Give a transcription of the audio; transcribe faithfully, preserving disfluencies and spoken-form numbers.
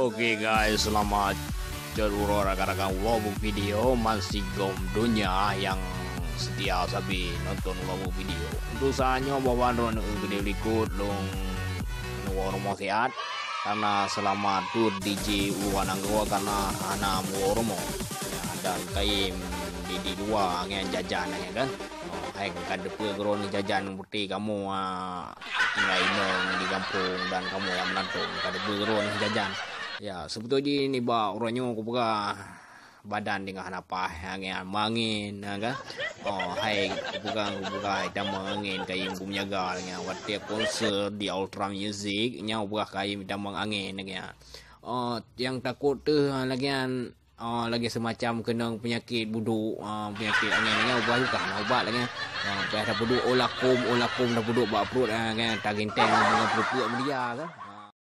Oke guys, selamat jeuet uroe rakan-rakan ulôn video masigom donya nyang setia sabe nonton ulôn video. Untuk saat nyoe bawa droeneuh keudéh likot lôn neuwoe rumoh siat karena selama tu di ji uluwa nanggroe karena hana muwoe rumoh. Ya, dan kayém di, di luwa ngon jajan ya kan. Oh, hai ka teupeue droeneuh jajan berarti kamoe, ah, tinggai inong di gampông dan kamoe nyang meurantong ka teupeue droeneuh jajan. Ya, seubeutôi jih nibak uroe nyoe kupeugah badan teungoh hana paih, angén, meuangén, ya kan? Oh, hai kupeugah, kupeugah hai tamong angén kayém kumeujaga lagée watée konser di Ultra Music, nyan kupeugah kayém tamong angén lagée nyan. Oh, nyang takot teuh lagée nyan, oh, lagée seumacam keunong peunyakét budok, oh, peunyakét angén lagée nyan, ubat lagée nyan. Oh, payah tapeuduek olakum, olakum tapeuduek bak pruet, ah, lagée nyan, taginteng ngon peuet-peuet meudia kan.